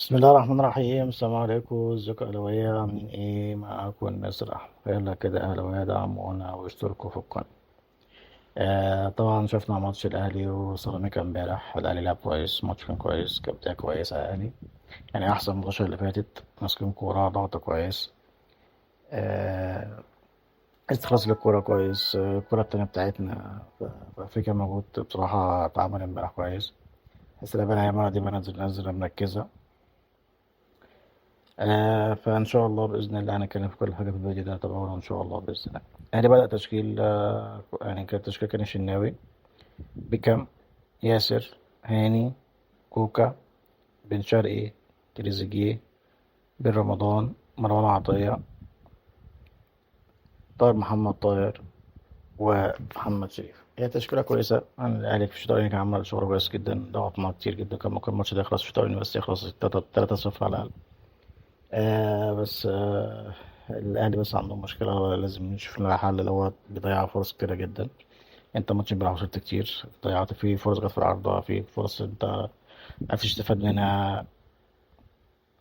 بسم الله الرحمن الرحيم. السلام عليكم، ازيكم يا اهلاويه؟ عاملين ايه؟ معاكم الناس احمد. يلا كده اهلاويه دعمونا واشتركوا في القناه. طبعا شفنا ماتش الاهلي وسيراميكا امبارح. الاهلي لعب كويس، ماتش كان كويس، كانت بداية كويسة يعني احسن من الماتش اللي فاتت. ماسكين كورة، ضغط كويس، استخلاص للكورة كويس. الكورة التانية بتاعتنا في افريقيا موجود بصراحة، اتعمل امبارح كويس. بس اللعيبة المرة دي بنزل نزله مركزه. فإن شاء الله بإذن الله هنتكلم في كل حاجة في الفيديو ده، تابعونا إن شاء الله بإذن الله. الأهلي بدأ تشكيل، يعني كان التشكيل كان الشناوي، بيكام، ياسر، هاني، كوكا، بن شرقي، تريزيجيه، بن رمضان، مروان عطية، طاهر محمد طاهر، ومحمد شريف. هي تشكيلة كويسة. عن الأهلي في الشوط الأولاني كان عمل شغل كويس جدا، ضغط كتير جدا، كان ممكن الماتش ده يخلص في الشوط الأولاني، بس يخلص 3-0 على الأقل. بس الأهلي بس عندهم مشكلة لازم نشوف لها حل، اللي هو بيضيع فرص كتيرة جدا. أنت ماتش امبارح وصلت كتير، ضيعت فيه فرص جت في العارضة، في فرص أنت معرفتش تستفاد منها.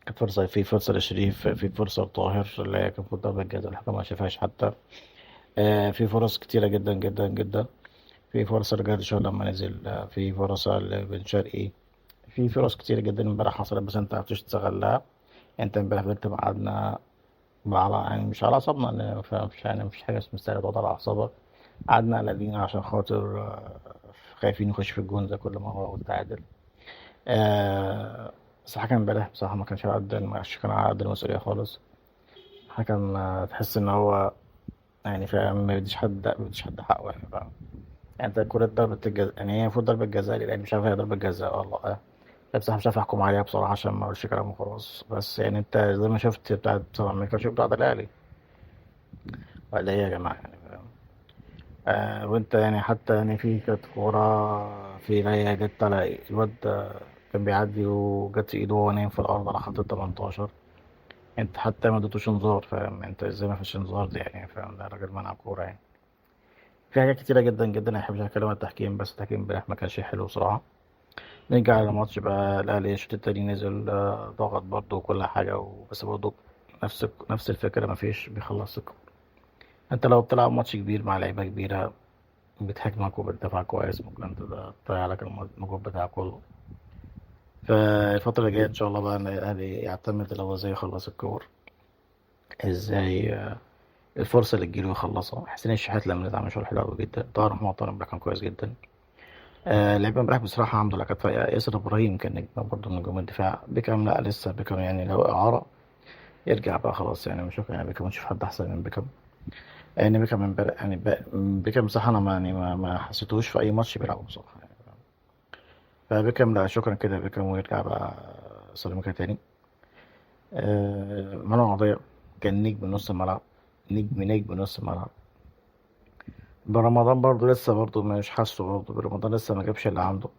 كانت فرصة، في فرصة لشريف، في فرصة لطاهر اللي هي كانت المفروض ضربة جزاء الحكم ما شافهاش حتى. في فرص كتيرة جدا جدا جدا، في فرصة لجراديشار لما نزل، في فرصة لبن شرقي، في فرص كتيرة جدا امبارح حصلت بس انت معرفتش تستغلها. انت امبارح فضلت مقعدنا على، يعني مش على اعصابنا، لأن مش يعني مفيش حاجة اسمها مستاهلة تقعد على اعصابك. قعدنا قلقانين عشان خاطر، خايفين نخش في الجون زي كل مرة وتتعادل. بس الحكم امبارح بصراحة ما كانش على قد، ما كان على قد المسؤولية خالص. الحكم، تحس ان هو يعني فاهم، ما بيديش حد حقه يعني، فاهم؟ يعني انت كرة ضربة الجزاء، يعني هي المفروض ضربة جزاء للأهلي، مش عارف هي ضربة جزاء ولا لا. لا بصراحة مش عارف احكم عليها بصراحة عشان ما اقولش كلام وخلاص. بس يعني انت زي ما شفت بتاعت سيراميكا، شوف بتاعت الأهلي ولا ايه يا جماعة؟ يعني فاهم؟ وانت يعني حتى يعني في كانت كورة في ريا جت على الواد كان بيعدي وجت في ايده وهو نايم في الأرض على خط ال 18. انت حتى ما اديتوش انذار، فاهم؟ انت ازاي ما فيش انذار دي يعني، فاهم؟ ده راجل ملعب كورة يعني. في حاجات كتيرة جدا جدا ما بحبش اتكلم عن التحكيم، بس التحكيم امبارح ما كانش حلو بصراحة. نرجع للماتش بقى. الأهلي الشوط التاني نزل، ضغط برضه وكل حاجة، بس برضه نفس الفكرة، ما فيش بيخلص الكورة. انت لو بتلعب ماتش كبير مع لعيبة كبيرة بتهاجمك وبتدافع كويس، ممكن انت تضيع لك المجهود بتاعك كله. فالفترة الجاية إن شاء الله بقى إن الأهلي يعتمد اللي هو إزاي يخلص الكور، إزاي، الفرصة اللي تجيله يخلصها. حسين الشحات لما نزل عمل شغل حلو قوي جدا. طاهر محمد طاهر امبارح كان كويس جدا. لعيبة امبارح بصراحة عنده لعيبة فايقة. ياسر إبراهيم كان نجم برضه من نجوم الدفاع. بيكهام لا لسه بيكهام يعني لو إعارة يرجع بقى خلاص يعني، مش يعني بيكهام نشوف حد أحسن من بيكهام. يعني بيكهام امبارح يعني بيكهام بصراحة أنا ما حسيتهوش في أي ماتش بيلعبه بصراحة يعني. فبيكهام لا شكرا كده بيكهام، ويرجع بقى سيراميكا تاني. مروان عطية كان نجم نص الملعب، نجم نص الملعب. برمضان برضو لسه برضو مش حاسه، برضو برمضان لسه ما جابش اللي عنده.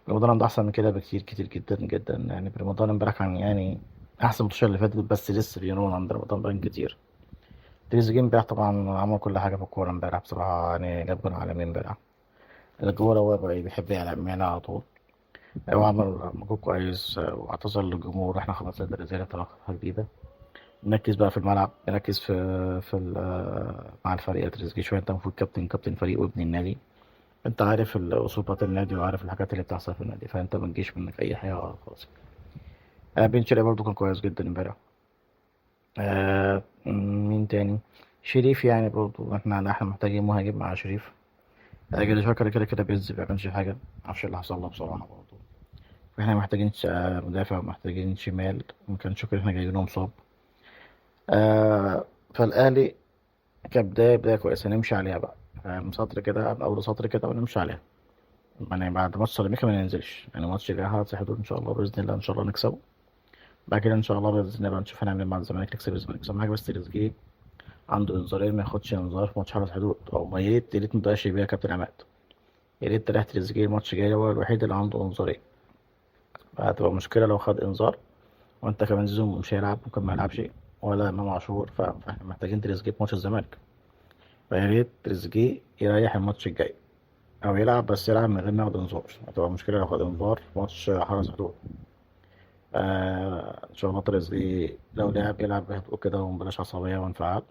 رمضان عنده احسن من كده بكتير كتير جدا جدا يعني. برمضان امبارح كان يعني احسن ماتش اللي فاتت، بس لسه بينون عند رمضان بان كتير. تريزيجيه امبارح طبعا عمل كل حاجة في الكورة امبارح بصراحة، يعني جاب جون عالمي امبارح. الجوهرة هو بقى بيحب يلعب معانا على طول، هو عمل مجهود كويس واعتذر للجمهور. احنا خلاص الرسالة طلعت جديدة، نركز بقى في الملعب، نركز في مع الفريق. تريزيجيه شوية، انت المفروض كابتن فريق وابن النادي، انت عارف الاصول بتاعت النادي وعارف الحاجات اللي بتحصل في النادي، فانت ما تجيش منك اي حاجة غلط خالص. بن شرقي برضو كان كويس جدا امبارح. مين تاني؟ شريف يعني برضو احنا محتاجين مهاجم مع شريف. جريشار كده كده كده بينزل ما بيعملش حاجة، معرفش اللي حصل له بصراحة برضو. احنا محتاجين مدافع ومحتاجين شمال، ما كانش كده احنا جايبينه مصاب. فالأهلي كبداية بداية كويسة نمشي عليها بقى، فاهم؟ سطر كده من أول سطر كده ونمشي عليها. يعني بعد ماتش سيراميكا ما ننزلش، يعني ماتش الأهلي حرس حدود إن شاء الله بإذن الله، إن شاء الله نكسبه. بعد كده إن شاء الله بإذن الله بقى نشوف هنعمل إيه مع الزمالك، نكسب الزمالك. بس أهم حاجة بس تريزيجيه عنده إنذارين، ما ياخدش إنذار في ماتش حرس حدود، أو ما يا ريت، يا ريت ما تضيعش بيها يا كابتن عماد. يا ريت تريح تريزيجيه الماتش الجاي، هو الوحيد اللي عنده إنذارين، فهتبقى مشكلة لو خد إنذار. وأنت كمان زيزو مش هيلعب، ممكن ما يلعبش ولا إمام عاشور، فاحنا محتاجين تريزيجيه في ماتش الزمالك. فيا ريت تريزيجيه يريح الماتش الجاي أو يلعب، بس يلعب من غير ما ياخد إنذار، هتبقى مشكلة لو خد إنذار في ماتش حرس حدود. ان شاء الله تريزيجيه لو لعب يلعب بهدوء كده ومبلاش عصبية وانفعال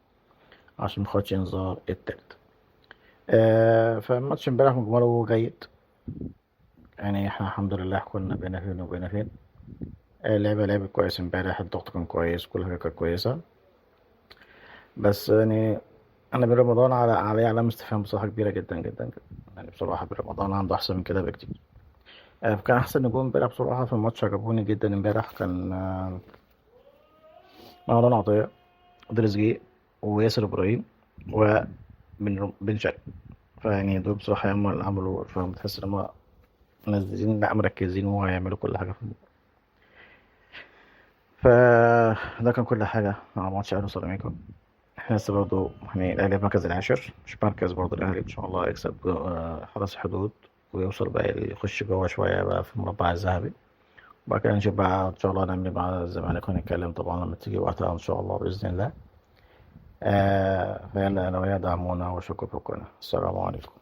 عشان مياخدش انذار التالت. فالماتش امبارح مجمله جيد، يعني احنا الحمد لله كنا بين فين وبين فين. اللعبة لعبت كويس امبارح، الضغط كان كويس، كل حاجة كانت كويسة. بس يعني أنا بن رمضان عليه علامة استفهام بصراحة كبيرة جدا جدا جدا. يعني بصراحة بن رمضان عنده أحسن من كده بكتير. كان أحسن نجوم امبارح بصراحة في الماتش، عجبوني جدا امبارح. كان مروان عطية، تريزيجيه، وياسر إبراهيم، وبن بن شرقي. فيعني دول بصراحة هم اللي عملوا، فاهم، تحس إن هم منزلين، لا مركزين وهيعملوا كل حاجة في المباراة. فده كان كل حاجة على ماتش أهلي وسيراميكا. احنا لسه برضه يعني الأهلي في المركز العاشر، مش مركز برضه الأهلي إن شاء الله يكسب حرس حدود ويوصل بقى يخش جوه شوية بقى في المربع الذهبي. وبعد كده نشوف بقى إن شاء الله نعمل مع الزمالك، ونتكلم طبعا لما تيجي وقتها إن شاء الله بإذن الله. فيلا لو يدعمونا وشكرا لكم. السلام عليكم.